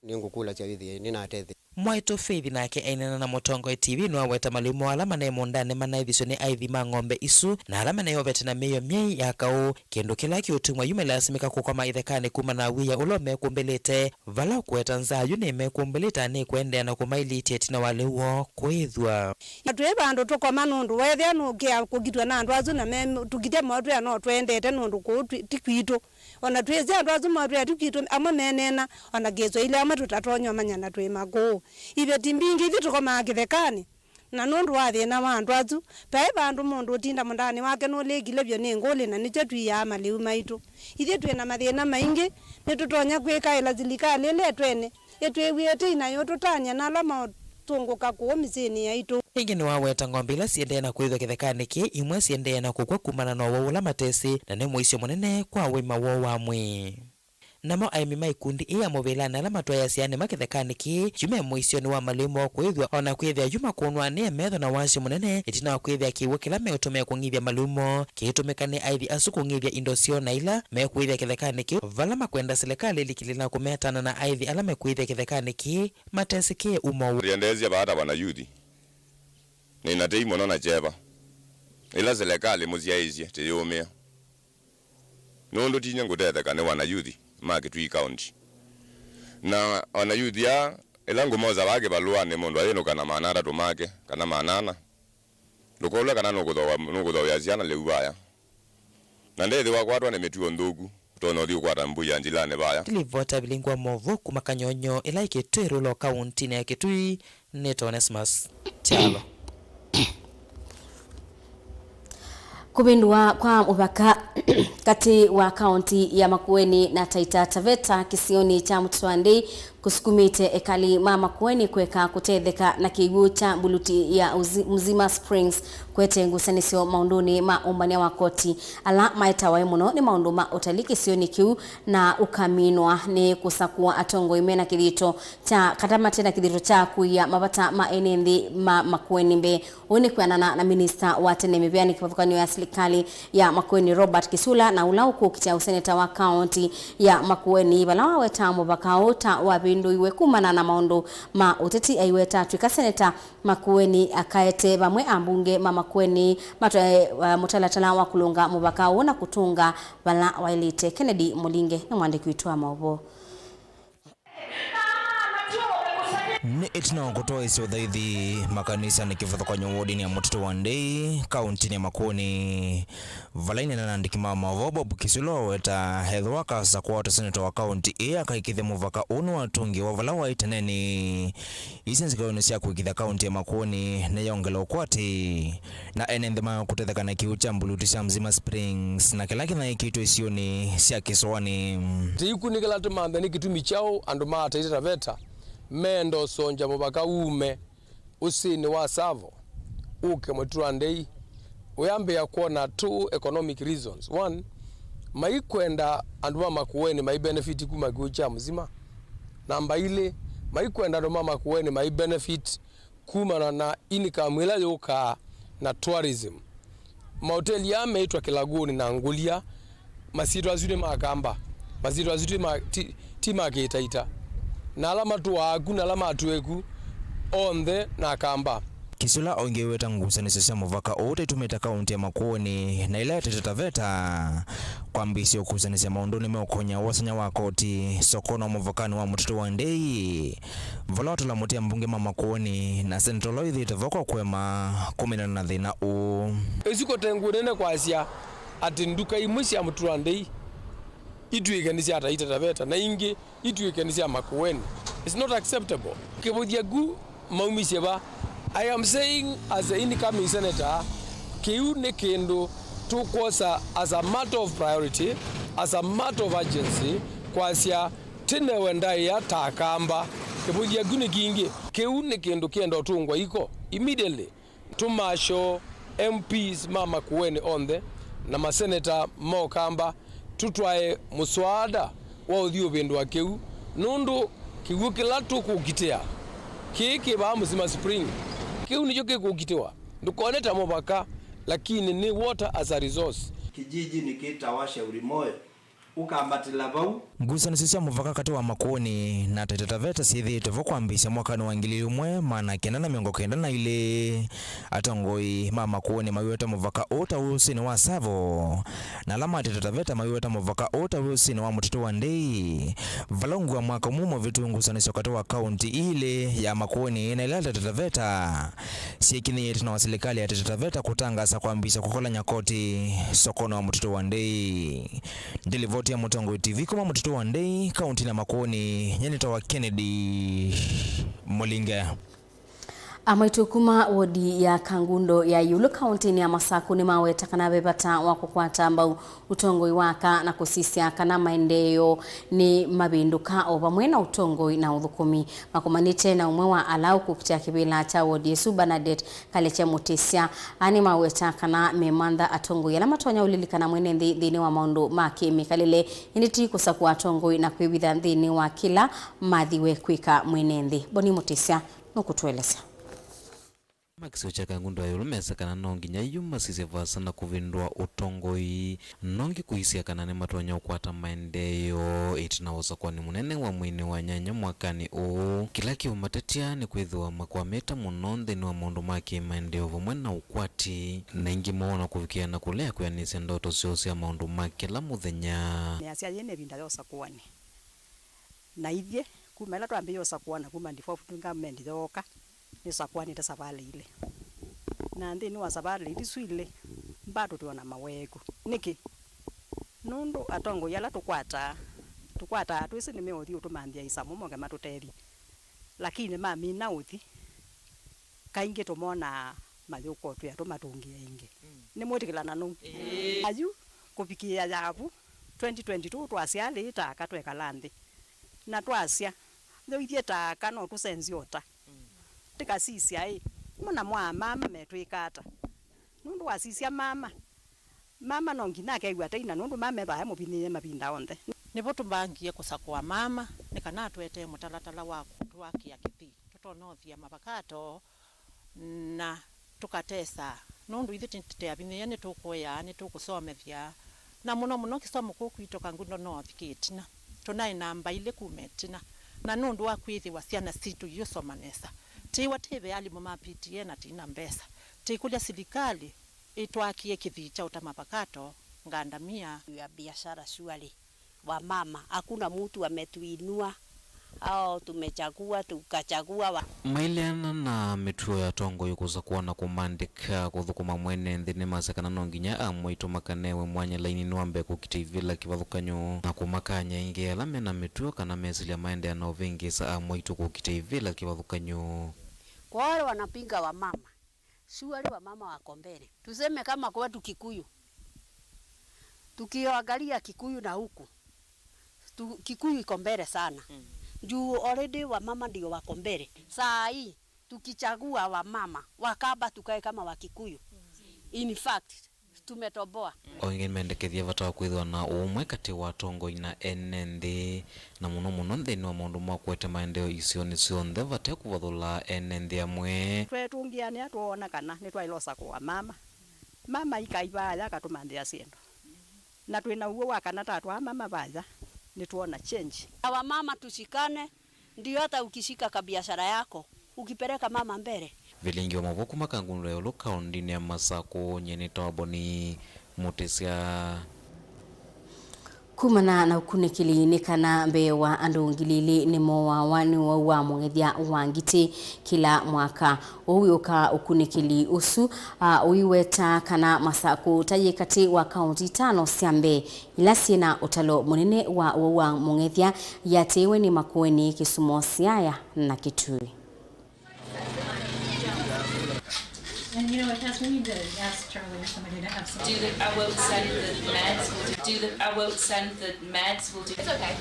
Nĩngũkũlasya wĩthĩe nĩnatetheka. Mwaitũ Faith nake aineena na Mũtongoi T V nĩwaweta malĩu moo ala mane mũũndanĩ manaĩthisw'e nĩ aithi ma ng'ombe isu na ala maneyovete na mĩio myai ya kaũ, kĩndũ kĩla kĩũtuma yu melasimĩka kũkoma ĩthekanĩ kumana na wia ũla ũmekũmbĩlĩte, vala ũkũweta nza yu nĩmekũmbĩlĩte na nĩkũendeea na kũmailitya ĩtina wa lĩu woo kũĩthw'a. Na twĩ vandũ tũkoma nũndũ weethĩa nũkĩa kũkitw'a na andũ asu na me- tũkitya motwĩa no twendete nũndũ kũu twi- ti kwitũ. O na twĩsĩ andũ asu motwĩa ti kwitũ, amwe meneena o na Kĩswaili, amwe tũtatonya ũmanya na twĩ makũũ. Iveti mbingĩ ithyĩ tũkomaa kĩthekanĩ, na nũndũ wa thĩna wa andũ asu, vaĩ vandũ mũndũ ũtinda mũndanĩ wake nũlĩkile vyũ nĩ ngũlĩ, na nĩkyo twiaa malĩu maitũ. Ithyĩ twĩ na mathĩna maingĩ, nĩtũtonya kwĩkaĩla silikalĩ ĩla ĩtwene, ĩtwĩw'ĩe tei na yũtũtany'a na ala maũtũngũka kũũ mĩsyĩnĩ yaitũ. Ĩngĩ nĩwaweta ng'ombe ila siendee na kwĩthwa kĩthekanĩ kĩĩ, imwe siendee na kũkw'a kumana na ũwau ũla matesĩ, na nĩ mũisyo mũnene kwa ũima woo wa mwĩĩ. Namo aĩmi ma ikundi ii ya mũvĩlanĩ ala matwaĩasya nĩma kĩthekanĩ kĩĩ, yu me mũisyonĩ wa malĩu moo kũĩthw'a, o na kwĩthĩa yu makũnwa nĩ emetho na wasyo mũnene, ĩtina wa kwĩthĩa kĩw'ũ kĩla meũtũmĩa kũng'ithya malĩu moo kĩitũmĩka nĩ aithi asu kũng'ithya indo syoo na ila mekũĩthya kĩthekanĩ kĩu, vala makwenda silikalĩ ĩlikĩlĩle na kũmetana na aithi ala mekũĩthya kĩthekanĩ kĩĩ matesĩkĩe ũmou. Ndiendeesye vaa ta vanayuthi, nĩ na tei mũno na kyeva. Ĩla silikalĩ mũsyaĩĩsye tĩyũmĩa. Nũndũ tinyie ngũtetheka nĩ wanayuthi ma Kitui County. Na wanayuthi aa, ĩla ngũmosa vaa kĩvalũanĩ mũndũ ayĩnũka na maana atatũ make, kana maana ana, ndũkolwe kana nũkũthooa-, nũkũthooea syana lĩu vaya. Na ndethĩwa kwatwa nĩ mĩtuo nthũku, ũtonya ũthi ũkwata mbũi ya njilanĩ vaya. Ndilivota vilingwa movo kuma Kanyonyo ĩla ĩkĩtwĩ Rũlo kauntinĩ ya Kitui. Nĩtawa Onesmus Kyalo. Kũvĩndũa kwa mũvaka katĩ wa kaunti ya Makueni na Taita Taveta kĩsionĩ kya Mũtitũ wa Ndei kũsukumĩte ekali ma Makueni kweka kũtetheka na kĩw'ũ kya mbuluti ya Uzi-, Mzima Springs kwete ngusanĩsyo maũndũnĩ ma ũmbany'a wa koti ala maetawa mũno nĩ maũndũ ma ũtalii kĩsionĩ kĩu na ũkaminwa nĩ kũsakũa atongoi mena kĩthito kya, kana mate na kĩthito kya kũia mavata ma ene nthĩ ma Makueni mbee. Ũu nĩ kwĩanana na minista wa tene mĩvĩanĩ kĩvathũkany'o ya silikalĩ ya Makueni Robert Kisula, na ũla ũkũkitĩa ũseneta wa kaunti ya Makueni, vala wawetaa mũvaka ũũ ta wavĩndũiwe kumana na maũndũ ma ũteti. Aiweta atw'ĩka seneta Makueni akaete vamwe ambunge ma Makueni matwae, uh, mũtalatala wa kũlũnga mũvaka ũũ na kũtũnga vala waĩlĩte. Kennedy Mũlinge nĩ mwandĩki witũ wa maũvoo. Nĩ ĩtina wa kũtwaĩsya ũthaithi makanisanĩ kĩvathũkany'o wodinĩ ya Mũtitũ wa Ndei, kauntinĩ ya Makueni, vala aineena na andĩki ma maũvoo, Bob Kisula waweta ethĩwa akasakũa ta seneta wa kaunti ĩĩ akaĩkĩthya mũvaka ũũ nĩwatũngĩwa vala waĩ tenenĩ. Isi nzikaonĩ sya kũĩkĩthya kaunti ya Makueni nĩyongela ũkwati. Na ene nthĩ ma kũtetheka na kĩw'ũ kya mbuluti sya Mzima Springs na kĩla kĩnaĩkĩtwe isionĩ sya kĩsũanĩ. Tĩikunĩkĩla tũmanthe nĩ kĩtumi kyaũ andũ ma Taita Taveta meenda ũsongya mũvaka ume ũsĩnĩ wa Tsavo ũke Mũtitũ wa Ndei. Ũyambĩĩa kwona two economic reasons. One, maikwenda andũ ma Makueni mai benefit kuma kĩw'ũ kya Mzima. Namba ilĩ, maikwenda andũ ma Makueni mai benefit kumana na income ĩla yũkaa na tourism. Maoteli aa meĩtwa Kĩlagũnĩ na Ngũlya, masyĩtwa asu nĩ ma Kamba, masyĩtwa asu ti ma, ti, ti ma Kĩtaita. Na ala matũaa ku na ala matwĩe ku onthe na Akamba. Kisula oingĩweta ngusanĩsyo sya mũvaka ũũ ũtaitũmĩte kaunti ya Makueni na ĩla ya Taita Taveta kwambĩĩsya ũkusanĩsya maũndũnĩ meũkony'a wosany'a wa koti sokonĩ wa mũvakanĩ wa Mũtitũ wa Ndei. Vala watũla mũtĩ ambunge ma Makueni na seneta ũla wĩthĩĩte vo kwa kũema kũminana na thĩna ũũ. Ĩsu kũtengũe nene kwasya atĩ nduka imwe sya Mũtitũ wa Ndei itw'ĩke nĩ sya Taita Taveta na ingĩ itw'ĩke nĩ sya Makueni. It's not acceptable. Kĩvũthya ku maumisye va? I am saying as the incoming senator, kĩu nĩ kĩndũ tũkwosa as a matter of priority, as a matter of urgency, kwasya Tene we ndaĩa ta Akamba. Kĩvũthya ku nĩ kingĩ. Kĩu nĩ kĩndũ kĩenda ũtũngwa iko immediately. Tũmasyo M Ps ma Makueni onthe na maseneta ma Ũkamba tũtwae mũswaada wa ũthi ũvĩndũa kĩu, nũndũ kĩw'ũ kĩla tũkũkitĩa kĩĩ kĩ vaa Mzima Spring. Kĩu nĩkyo kĩkũkitĩwa. Ndũkone ta mũvaka, lakini nĩ water as a resource. Kijiji nĩ kĩtawa Shauri Moyo. Ũkambatĩla vau. Ngusanĩsyo sya mũvaka katĩ wa Makueni na Taita Taveta syĩthĩĩtwe vo kwambĩĩsya mwakanĩ wa ngili ĩmwe maana kenda na mĩongo kenda na ilĩ. Atongoi ma Makueni maiweta mũvaka ũũ ta wĩ ũsĩnĩ wa Tsavo, na ala ma Taita Taveta maiweta mũvaka ũũ ta wĩ ũsĩnĩ wa Mũtitũ wa Ndei. Vala ungu wa mwaka ũmwe mũvĩtu, ngusanĩsyo katĩ wa kaunti ii ilĩ, ya Makueni na ĩla ya Taita Taveta, syĩkinyĩĩte na wa silikalĩ ya Taita Taveta kũtangaasa kwambĩĩsya kũkolany'a koti sokonĩ wa Mũtitũ wa Ndei. Ndilivoti ya Mũtongoi T V kuma Mũtitũ wa Ndei, kauntinĩ ya Makueni, nyie nĩtawa Kennedy Mũlinge. Amaitũ kuma wodi ya Kangundo ya Ĩũlũ kaũntĩnĩ ya Masaku nĩmaweta kana ve vata wa kũkwata mbau ũtongoi wa aka na kũsisya kana maendeeo nĩmavĩndũka, o vamwe na ũtongoi na ũthũkũmi. Makomanĩte na ũmwe wa ala ũkũkitĩa kĩvĩla kya wodi ĩsu, Bernadette Kalekya Mũtĩsya, aa nĩmaweta kana memantha atongoi ala matonya ũlilikana mwene nthĩ nthĩnĩ wa maũndũ ma kĩmĩkalĩle, ĩndĩ ti kũsakũa atongoi na kwĩvitha nthĩnĩ wa kĩla mathiwe kwĩka mwene nthĩ. Boni Mũtĩsya nũkũtũelesya. Ma kĩsio kya Kangundo ya Ĩũlũ mesa kana no nginya yu masisye vaasa na kũvĩndũa ũtongoi, nongi kũisya kana nĩmatonya ũkwata maendeeo ĩtina wa ũsakũani mũnene wa mweinĩ wa nyanya mwakanĩ ũũ. Kĩla kĩũmatetya nĩ kwĩthĩwa makwamĩte mũno nthĩnĩ wa maũndũ ma kĩmaendeeo vamwe na ũkwati, na ingĩ moona kũvikĩa na kũlea kwĩanĩsya ndoto syoo sya maũndũ ma kĩla mũthenya. Nĩasya yĩ nĩ ĩvinda ya ũsakũani. Na ithyĩ, kuma ĩla twambĩĩe ũsakũa na kuma devolved government yooka, nĩsakũanĩte savalĩ ilĩ. Na nthĩnĩ wa savalĩ isu ilĩ, mbaa tũtwĩona maweeku. Nĩkĩ? Nũndũ atongoi ala tũkwataa, tũkwataa twĩsĩ nĩmeũthi ũtũmanthĩa isamũ moke matũtethye. Lakini mamina ũthi, kaingĩ tũmonaa mayũka ũtwĩa tũmatũngĩe ĩngĩ. Nĩmwĩtĩkĩlana nũu? Ayu, kũvikĩĩa yavu, twenty twenty-two twasya alĩĩ ta aka twekala nthĩ. Na twasya, yoithye ta aka no tũsenzye ũta. Tĩkasisya ĩ, mũna mwa mama metwĩka ata? Nũndũ wasisya mama, mama no nginya akew'a ataina nũndũ mama e vaya mũvinyĩĩe mavinda onthe. Nĩvo tũmbangie kũsakũa mama nĩ kana atũetee mũtalatala wa kũtwakĩa kĩthii tũtonya ũthia mavakato na tũkatesaa, nũndũ ithyĩ tũteavinyĩĩa, nĩtũkũeaa, nĩtũkũsomethya, na mũno mũno kĩsomo kũũ kwitũ Kangundo North kĩ ĩtina. Tũnaĩ namba ilĩ kuma ĩtina, na nũndũ wa kwĩthĩwa syana sitũ iũsoma nesa, tĩĩwa tĩve alimũ ma P T A na tina mbesa, tĩkũlya silikalĩ ĩtwakĩe kĩthii kya ũta mavakato, ngandamia. Ya biashara surely. Wamama, hakuna mtu ametuinua, au tumechagua, tukachagua wa- Maileana na mĩtuo ya atongoi kũsakũa na kũmandĩka kũthũkũma mwene nthĩ, nĩmasya kana no nginya amwaitũ makanewe mwanya laininĩ wa mbee kũkita ivĩla kĩvathũkany'o, na kũmakany'a ĩngĩ ala mena mĩtuo kana mesilya maendeea na ũvĩngĩĩsa amwaitũ kũkita ivĩla kĩvathũkany'o. Kwa wale wanapinga wamama, surely wamama wako mbele. Tuseme kama kwetu Kikuyu. Tukiangalia Kikuyu na huku. Tu, Kikuyu iko mbele sana. Juu already wamama ndio wako mbele. Saa hii, tukichagua wamama, Wakamba tukae kama Wakikuyu. In fact, tumetoboa. O ĩngĩ nĩmendekethie vata wa kwĩthĩwa na ũũmwe katĩ wa atongoi na ene nthĩ, na mũno mũno nthĩnĩ wa maũndũ ma kũete maendeeo isionĩ syonthe vate kũvathũla ene nthĩ amwe. Twetũngĩanĩa twoona kana nĩtwaĩle ũsakũa mama. Mama aikai vaya akatũmanthĩa syĩndũ. Na twĩ na ũw'o wa kana tatwaa mama vaya, nĩtwoona change. Na wamama tushikane, ndio hata ukishika kabiashara yako, ukipeleka mama mbele. Vilingi wa maũvoo kuma Kangundo ya Ĩũlũ kaũndĩnĩ ya Masaku, nyie nĩtawa Boni Mũtĩsya. Kumana na ũkunĩkĩli nĩ kana mbee wa andũ ngili ilĩ nĩmooawa nĩ ũwau wa mũng'ethya wa ngitĩ kĩla mwaka. Ũu wĩũka ũkunĩkĩli ũsu, a, ũiweta kana Masaku ta yĩ katĩ wa kaũntĩ itano sya mbee ila syĩ na ũtalo mũnene wa ũwau wa mũng'ethya, yatĩĩwe nĩ Makueni, Kisumu, Siaya na Kitui. And you know what, Tess, we need to ask Charlie or somebody to have some. Do the, I will send the meds, we'll do, do the, I will send the meds, we'll do. It's okay.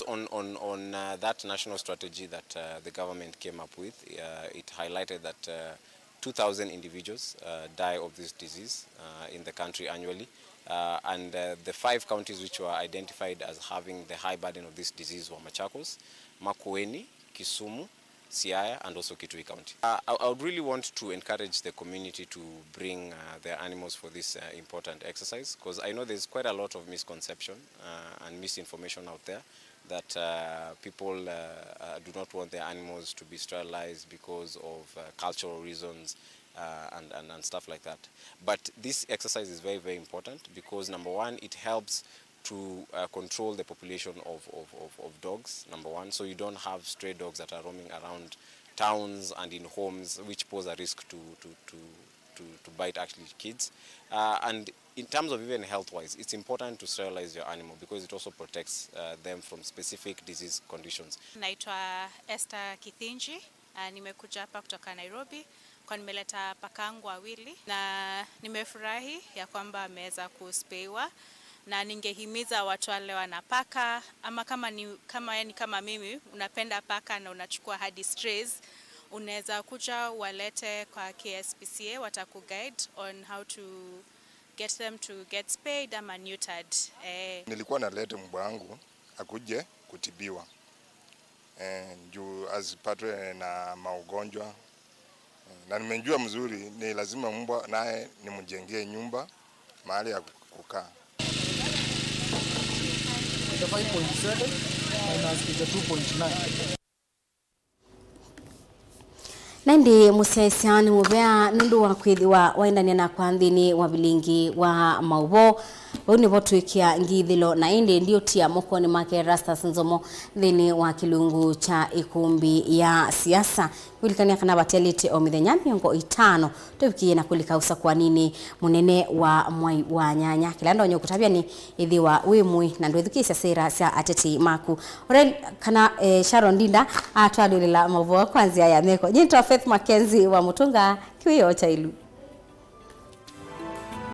On, on, on, uh, that national strategy that, uh, the government came up with, uh, it highlighted that, uh, two thousand individuals, uh, die of this disease, uh, in the country annually. Uh, and, uh, the five counties which were identified as having the high burden of this disease were Machakos, Makueni, Kisumu, Siaya, and also Kitui County. Uh, I, I would really want to encourage the community to bring, uh, their animals for this, uh, important exercise, 'cause I know there's quite a lot of misconception, uh, and misinformation out there that, uh, people, uh, uh, do not want their animals to be sterilized because of, uh, cultural reasons, uh, and, and, and stuff like that. But this exercise is very, very important because, number one, it helps to, uh, control the population of, of, of, of dogs, number one, so you don't have stray dogs that are roaming around towns and in homes, which pose a risk to, to, to, to, to bite actually kids. Uh, and in terms of even health-wise, it's important to sterilize your animal because it also protects uh, them from specific disease conditions. Naitwa Esther Kithinji. Ah, nimekuja hapa kutoka Nairobi, kwa nimeleta paka wangu wawili na nimefurahi ya kwamba ameweza kuspeiwa, na ningehimiza watu wale wana paka ama kama ni kama, yani kama mimi unapenda paka na unachukua hadi strays, unaweza kuja walete kwa K S P C A, watakuguide on how to get them to get spayed ama neutered. Eh. Nilikuwa nalete mbwa wangu akuje kutibiwa eh, juu asipatwe na maugonjwa eh, na nimejua mzuri ni lazima mbwa naye nimjengee nyumba mahali ya kukaa. Ita five point seven minus ita two point nine. Na ĩndĩ mũsyaĩĩsya nĩ mũvea nũndũ wa kwĩthĩwa waendany'a nakwa nthĩnĩ wa vilingi wa maũvoo. Vau nĩvo twĩkĩa ngithĩlo, na ĩndĩ ndiũtia mokonĩ make Erastus Nzomo nthĩnĩ wa kĩlungu kya ĩkũmbi ya siasa. Kũlilikana kana vatialĩte o mĩthenya mĩongo ĩtano tũvikĩe na kũlika ũsakũaninĩ mũnene wa mwai wa nyanya. Kĩla ndonya ũkũtavya nĩ ĩthĩwa wĩ mũĩ na ndwĩthukĩĩsya sera sya ateti maku. Orel kana eh, Sharon Ndinda atwalĩlĩla maũvoo kwa nzĩa ya meko. Nyĩtwa Faith Mackenzie wa Mũtũnga, kĩwĩoo kya ĩlu.